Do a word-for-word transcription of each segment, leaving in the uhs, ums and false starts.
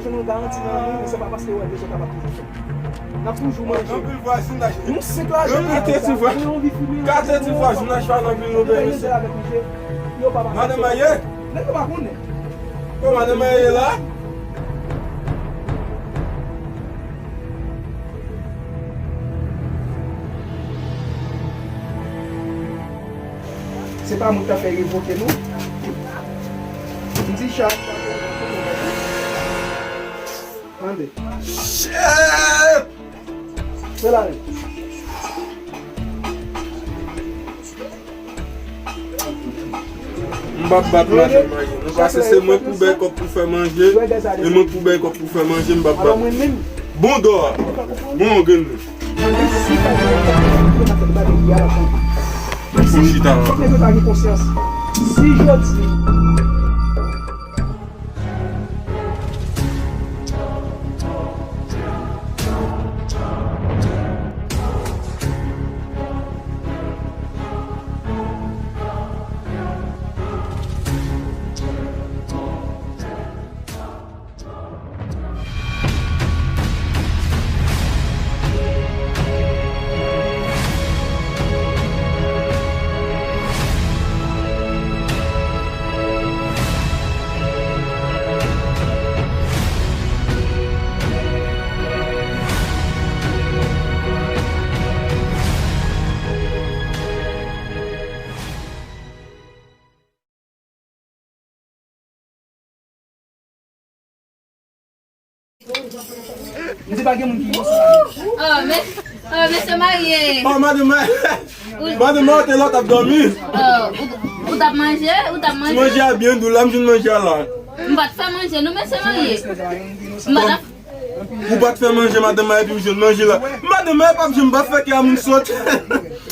Fè nou garanti nan nou, men se pa paske wè de zòt ap ap toujou fè. N ap toujou manje. Anpil vwazinaj. Nou senk lajan. Anpil tèt vwa-, pou yon vi fini. Gade ti vwazinaj pa nan anpil nou benefisye. Yo pa pase. Madan Maye. Nèg yo pa konnen. Yo, madan Maye la. Se pa moun k ap fè revoke nou. M di chat. Tande. Shit! Se la menm. M p ap bat madan Maye non, paske se mwen pou bay kòb pou fè manje, e mwen pou bay kòb pou fè manje, m p ap bat. Bon dò a. Bon grenn. Fò chita la. Si jodi M di pa gen moun ki konsa. Oh, men, oh, mesye marye. Oh, madanm, madanm, ou te la, w t ap dòmi. Oh, ou, ou t ap manje, ou t ap manje. Manje a byen dou la, m jwenn manje a la. M pa t fè manje, non, mesye marye. M pa t ap Ou pa t fè manje, madanm, epi m jwenn manje la. Madanm, pa janm pa fè kè a moun sote.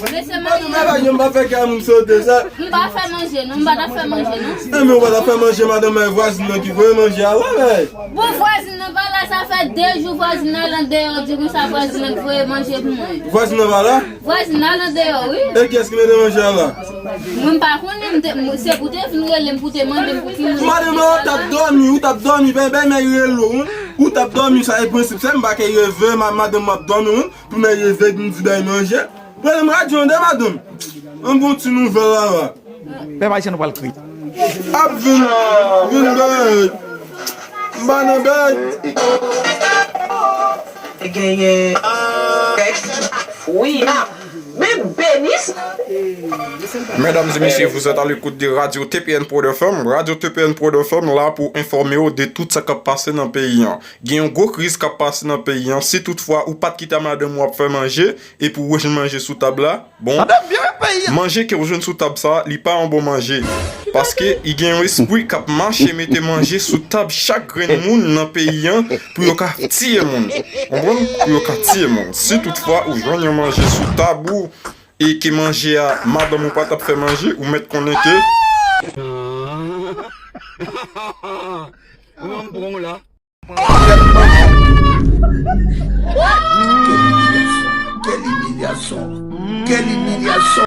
Madanm, pa janm pa fè kè a moun sote, sa. M pa fè manje, non, m pa t ap fè manje, non. E men ou pa t ap fè manje, madanm, vwazin nan ki voye manje a la, men. Bon, vwazin nan pa la, sa fè de jou vwazin nan lan deyò, di konsa vwazin nan voye manje pou mwen. Vwazin nan pa la? Vwazin nan lan deyò, wi. E kiyès ki mete manje a la? Mwen m pa konnen, m te, m, se pou te vin rele m, pou te mande m pou ki moun. Madanm, ou t ap dòmi, ou t ap dòmi, bèbè, men rele w, wi. Ou t ap dòmi, sa e prensip, se m pa ka reve, ma-, madanm ap dòmi, wi. Pou mwen reve, m di bay manje. Pran m radyo an de, madanm. An bon ti nouvèl la, la. Pèp ayisyen nou pral kriye. Ap vin, vin bay. M pa nan bay. Genyen. Wi. Men benis. Mesdames et messieurs, vous êtes à l'écoute de Radio T P N Pro de Femme. Radio T P N Pro de Femme la pou enfòme w de tout sa k ap pase nan peyi an. Gen yon gwo kriz k ap pase nan peyi an. Si toutfwa ou pa t kite madanm ou ap fè manje, epi w jwenn manje sou tab la, bon, manje ke w jwenn sou tab sa, li pa yon bon manje. Paske i gen yon espri k ap mache mete manje sou tab chak grenn moun nan peyi an pou yo ka tiye moun. Konprann? Pou yo ka tiye moun. Si toutfwa ou jwenn yon manje sou tab ou e ke manje a, madanm ou pa t ap fè manje, ou mèt konnen ke Ou nan pran w la. Quelle humiliation. Quelle humiliation. Quelle humiliation.